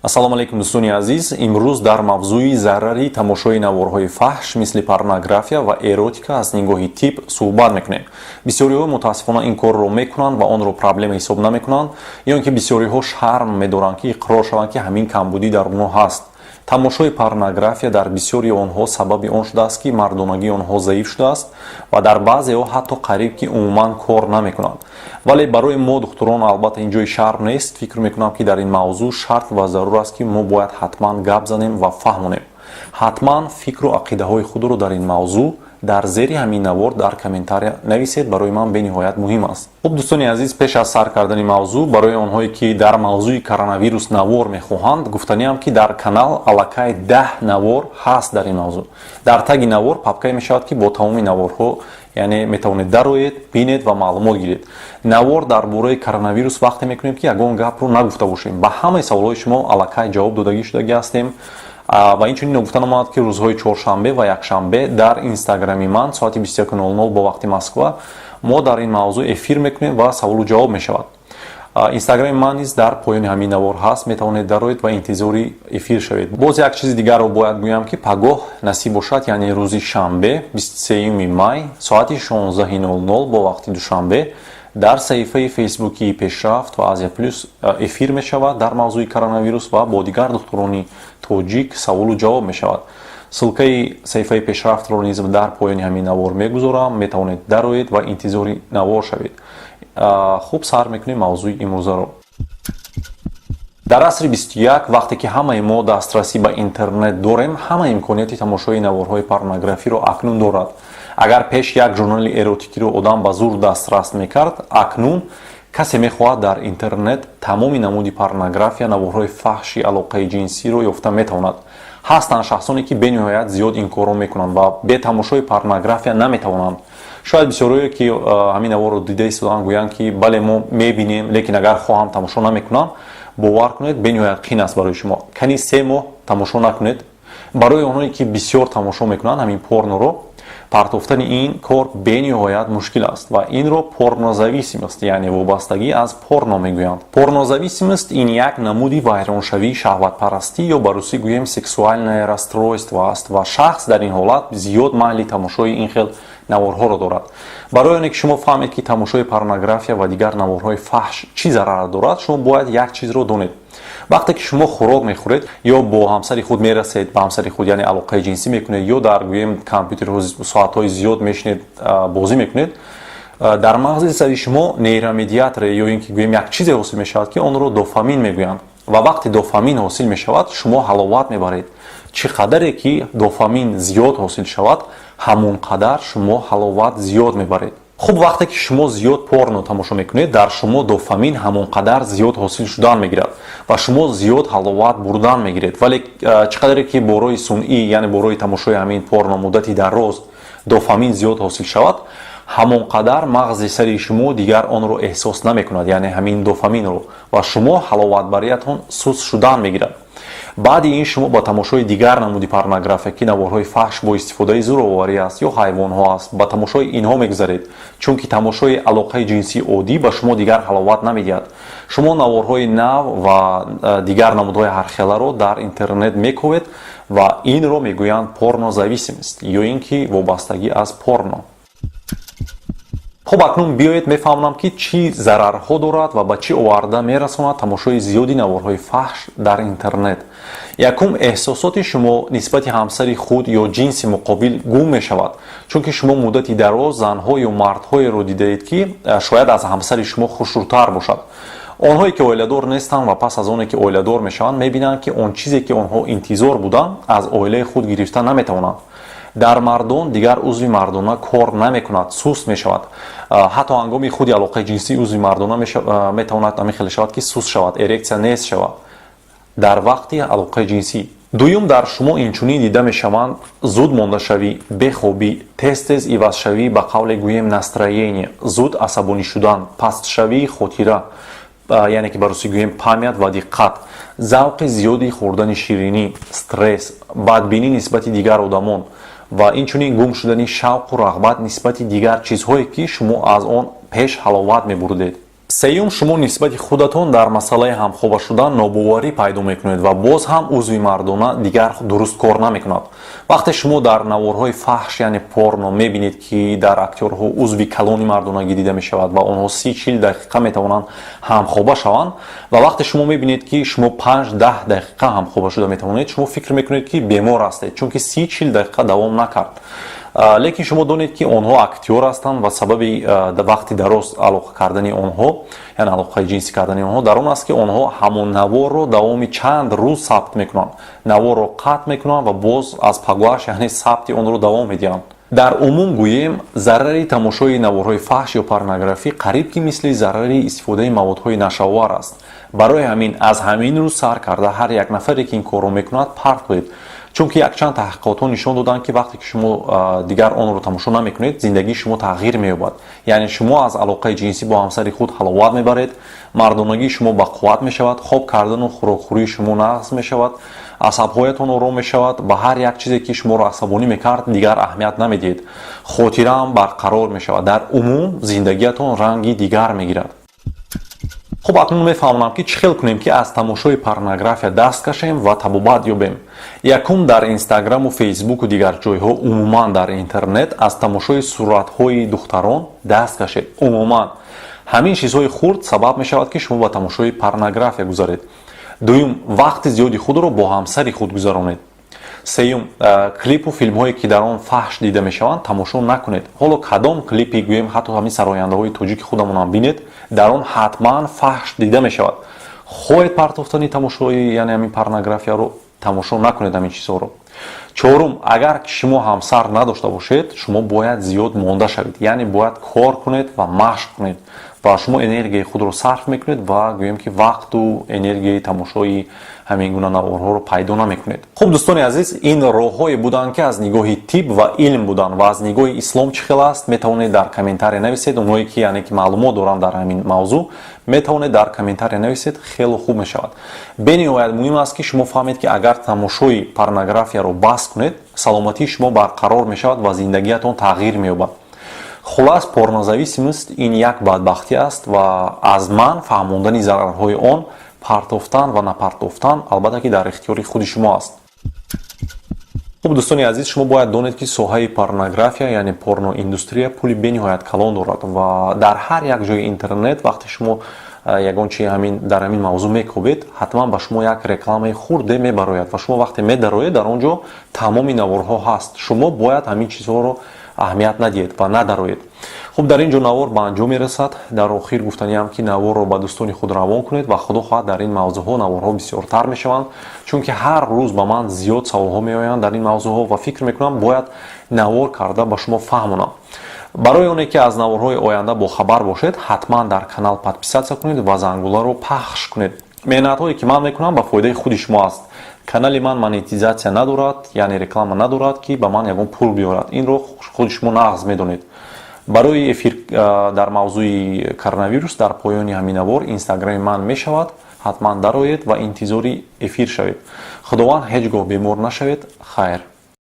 Ассалому алайкум, дӯстони азиз. Имрӯз дар мавзӯи зарари тамошои наворҳои фаҳш, мисли порнография ва эротика, аз нигоҳи тиб суҳбат мекунем. Бисёриҳо, мутаассифона, ин корро мекунанд ва онро проблема ҳисоб намекунанд ё ин ки бисёриҳо шарм медоранд, ки иқрор шаванд, ки ҳамин камбудӣ дар онҳо ҳаст. Тамошои порнография дар бисёри онҳо сабаби он шудааст, ки мардонагии онҳо заиф шудааст ва дар баъзеҳо ҳатто қариб ки умуман кор намекунанд. Вале барои мо, духтурон, албатта, ин ҷои шарм нест. Фикр мекунам, ки дар ин мавзӯъ шарт ва зарур аст, ки мо бояд ҳатман гап занем ва фаҳмонем. Ҳатман фикру ақидаҳои худро дар ин мавзӯъ дар зери ҳамин навор дар комментария нависед, барои ман бениҳоят муҳим аст. Хуб, дӯстони азиз, пеш аз сар кардани мавзӯъ, барои онҳое, ки дар мавзӯи коронавирус навор мехоҳанд, гуфтаниам, ки дар канал аллакай 10 навор ҳаст дар ин мавзӯъ. Дар таги навор папкае мешавад, ки бо тамоми наворҳо, яъне метавонед дароед, бинед ва маълумот гиред. Навор дар бораи коронавирус вақте мекунем, ки ягон гапро нагуфта бошем, ба ҳамаи саволҳои шумо аллакай ҷавоб додагӣ шудагӣ ҳастем. Ва инчунин гуфта намояд, ки рӯзҳои чоршанбе ва якшанбе дар инстаграми ман соати 21:00 бо вақти Москва мо дар ин мавзӯъ эфир мекунем ва саволу ҷавоб мешавад. Инстаграми ман низ дар поёни ҳамин навор ҳаст, метавонед дароед ва интизори эфир шавед. Боз як чизи дигарро бояд гӯям, ки пагоҳ, насиб бошад, яъне рӯзи шанбе, 23 май, соати 16:00 бо вақти Душанбе дар саҳифаи фейсбукии «Пешрафт» ва «Азия Плюс» эфир мешавад дар мавзӯи коронавирус ва бо дигар духтурони тоҷик саволу ҷавоб мешавад. Ссылкаи саҳифаи «Пешрафтро» низ дар поёни ҳамин навор мегузорам, метавонед дароед ва интизори навор шавед. Хуб, сар мекунем мавзӯи имрӯзаро. Дар асри 21, вақте ки ҳамаи мо дастрасӣ ба интернет дорем, ҳама имконияти тамошои наворҳои порнографиро акнун дорад. Агар пеш як журнали эротикиро одам ба зур дастрас мекард, акнун касе мехоҳад, дар интернет тамоми намуди порнография, наворҳои фаҳши алоқаи ҷинсиро ёфта метавонад. Ҳастанд шахсоне, ки бениҳоят зиёд ин корро мекунанд ва бе тамошои порнография наметавонанд. Шояд бисёрое, ки ҳамин наворро дида истодаанд, гӯянд, ки бале, мо мебинем, лекин агар хоҳам, тамошо намекунам. Бовар кунед, бениҳоят қин аст барои шумо. Кани 3 моҳ тамошо накунед. Барои онҳое, ки бисёр тамошо мекунанд ҳамин порноро, партофтани ин кор бениҳоят мушкил аст ва инро порнозависимость, яъне вобастагӣ аз порно мегӯянд. Порнозависимость ин як намуди вайроншавии шаҳватпарастӣ ё ба русӣ гӯем, сексуальное расстройство аст ва шахс дар ин ҳолат зиёд майли тамошои ин хел наворҳоро дорад. Барои оне ки шумо фаҳмед, ки тамошои порнография ва дигар наворҳои фаҳш чӣ зарар дорад, шумо бояд як чизро донед. Вақте ки шумо хӯрок мехӯред ё бо ҳамсари худ мерасед, ба ҳамсари худ, яъне алоқаи ҷинсӣ мекунед, ё дар, гӯем, компютерҳо соатҳои зиёд мешинед, бозӣ мекунед, дар мағзи сари шумо нейромедиаторе ё ин ки, гӯем, як чизе ҳосил мешавад, ки онро дофамин мегӯянд. Ва вақте дофамин ҳосил мешавад, шумо ҳаловат мебаред. Чӣ қадаре ки дофамин зиёд ҳосил шавад, ҳамон қадар шумо ҳаловат зиёд мебаред. Хуб, вақте ки шумо зиёд порно тамошо мекунед, дар шумо дофамин ҳамон қадар зиёд ҳосил шудан мегирад ва шумо зиёд ҳаловат бурдан мегиред. Вале чӣ қадаре ки бо роҳи сунъӣ, яъне бо роҳи тамошои ҳамин порно, муддати дароз дофамин зиёд ҳосил шавад, ҳамон қадар мағзи сари шумо дигар онро эҳсос намекунад, яъне ҳамин дофаминро, ва шумо ҳаловатбариятон суст шудан мегирад. Баъди ин шумо ба тамошои дигар намуди порнография, ки наворҳои фаҳш бо истифодаи зӯроварӣ аст ё ҳайвонҳо аст, ба тамошои инҳо мегузаред, чунки тамошои алоқаи ҷинсии оддӣ ба шумо дигар ҳаловат намедиҳад. Шумо наворҳои нав ва дигар намудҳои ҳархеларо дар интернет мековед ва инро мегӯянд порнозависимость ё ин ки вобастагӣ аз порно. Хуб, акнун биёед мефаҳмонам, ки чӣ зарарҳо дорад ва ба чӣ оварда мерасонад тамошои зиёди наворҳои фаҳш дар интернет. Якум, эҳсосоти шумо нисбати ҳамсари худ ё ҷинси муқобил гум мешавад, чунки шумо муддати дароз занҳо ё мардҳоеро дидаед, ки шояд аз ҳамсари шумо хушрӯтар бошад. Онҳое, ки оиладор нестанд ва пас аз оне ки оиладор мешаванд, мебинанд, ки он чизе, ки онҳо интизор буданд, аз оилаи худ гирифта наметавонанд. Дар мардон дигар узви мардона кор намекунад, суст мешавад. Ҳатто ҳангоми худи алоқаи ҷинсӣ узви мардона метавонад ҳамин хеле шавад, ки суст шавад, эрексия нест шавад дар вақти алоқаи ҷинсӣ. Дуюм, дар шумо инчунин дида мешаванд зуд мондашавӣ, бехобӣ, тез тез ивазшавӣ, ба қавле гӯем, настроение, зуд асабонӣ шудан, пастшавии хотира, яъне ки ба русӣ гӯем, память ва диққат, завқи зиёди хӯрдани ширинӣ, стресс, бадбинӣ нисбати дигар одамон ва инчунин гум шудани шавқу рағбат нисбати дигар чизҳое, ки шумо аз он пеш ҳаловат мебурдед. Сеюм, шумо нисбати худатон дар масъалаи ҳамхоба шудан нобоварӣ пайдо мекунед ва боз ҳам узви мардона дигар дуруст кор намекунад. Вақте шумо дар наворҳои фаҳш, яъне порно, мебинед, ки дар актёрҳо узви калони мардонагӣ дида мешавад ва онҳо 30-40 дақиқа метавонанд ҳамхоба шаванд, ва вақте шумо мебинед, ки шумо 5-10 дақиқа ҳамхоба шуда метавонед, шумо фикр мекунед, ки бемор ҳастед, чунки 30-40 дақиқа давом накард. Лекин шумо донед, ки онҳо актёр ҳастанд ва сабаби вақти дароз алоқа кардани онҳо, яъне алоқаи ҷинсӣ кардани онҳо, дар он аст, ки онҳо ҳамон наворро давоми чанд рӯз сабт мекунанд, наворро қатъ мекунанд ва боз аз пагоҳаш, яъне сабти онро давом медиҳанд. Дар умум гӯем, зарари тамошои наворҳои фаҳш ё порнографӣ қариб ки мисли зарари истифодаи маводҳои нашъаовар аст. Барои ҳамин аз ҳамин рӯз сар карда ҳар як нафаре, ки ин корро мекунад, партоед, чунки якчанд таҳқиқотҳо нишон доданд, ки вақте ки шумо дигар онро тамошо намекунед, зиндагии шумо тағйир меёбад. Яъне шумо аз алоқаи ҷинсӣ бо ҳамсари худ ҳаловат мебаред, мардонагии шумо бақувват мешавад, хоб кардану хӯрокхӯрии шумо нағз мешавад, асабҳоятон ором мешавад, ба ҳар як чизе, ки шуморо асабонӣ мекард, дигар аҳамият намедиҳед, хотираам барқарор мешавад. Дар умум зиндагиятон ранги дигар мегирад. Хуб, акнун мефаҳмонам, ки чӣ хел кунем, ки аз тамошои порнография даст кашем ва табобат ёбем. Якум, дар Инстаграму Фейсбуку дигар ҷойҳо, умуман дар интернет аз тамошои суратҳои духтарон даст кашед. Умуман ҳамин чизҳои хурд сабаб мешавад, ки шумо ба тамошои порнография гузаред. Дуюм, вақти зиёди худро бо ҳамсари худ гузаронед. Сеюм, клипу филмҳое, ки дар он фаҳш дида мешаванд, тамошо накунед. Ҳоло кадом клипи гӯем, ҳатто ҳамин сарояндаҳои тоҷики худамонам бинед, дар он ҳатман фаҳш дида мешавад. Хоҳед партофтани тамошои, яъне ҳамин порнографияро, тамошо накунед ҳамин чизҳоро. Чорум, агар шумо ҳамсар надошта бошед, шумо бояд зиёд монда шавед, яъне бояд кор кунед ва машқ кунед ва шумо энергияи худро сарф мекунед ва гӯем, ки вақту энергияи тамошои ҳамин гуна наворҳоро пайдо намекунед. Хуб, дӯстони азиз, ин роҳҳое буданд, ки аз нигоҳи тиб ва илм буданд. Ва аз нигоҳи ислом чӣ хел аст, метавонед дар комментария нависед. Онҳое ки, яъне ки маълумот доранд дар ҳамин мавзӯъ, метавонед дар комментария нависед, хело хуб мешавад. Бениҳоят муҳим аст, ки шумо фаҳмед, ки агар тамошои порнографияро бас кунед, саломатии шумо барқарор мешавад ва зиндагиятон тағйир меёбад. Хулас, порнозависимость ин як бадбахтӣ аст ва аз ман фаҳмондани зарарҳои он, партофтан ва напартофтан, албатта ки дар ихтиёри худи шумо аст. Хуб, дӯстони азиз, шумо бояд донед, ки соҳаи порнография, яъне порноиндустрия, пули бениҳоят калон дорад ва дар ҳар як ҷои интернет вақте шумо ягон чи ҳамин дар ҳамин мавзӯъ мекобед, ҳатман ба шумо як рекламаи хурде мебарояд ва шумо вақте медароед, дар он ҷо тамоми наворҳо ҳаст. Шумо бояд ҳамин чизҳоро аҳамият надиҳед ва надароед. Хуб, дар ин ҷо навор ба анҷом мерасад. Дар охир гуфтаниам, ки наворро ба дӯстони худ равон кунед ва худо хоҳад, дар ин мавзӯъҳо наворҳо бисёртар мешаванд, чунки ҳар рӯз ба ман зиёд саволҳо меоянд дар ин мавзӯъҳо ва фикр мекунам, бояд навор карда ба шумо фаҳмонам. Барои оне ки аз наворҳои оянда бохабар бошед, ҳатман дар канал подписаться кунед ва зангуларо пахш кунед. Меҳнатҳое, ки ман мекунам, ба фоидаи худи шумо аст. Канали ман монетизатсия надорад, яъне реклама надорад, ки ба ман ягон пул биёрад. Инро худи шумо нағз медонед. Барои эфир дар мавзӯи коронавирус дар поёни ҳамин навор Инстаграми ман мешавад, ҳатман дароед ва интизори эфир шавед. Худованд ҳеҷ гоҳ бемор нашавед. Хайр.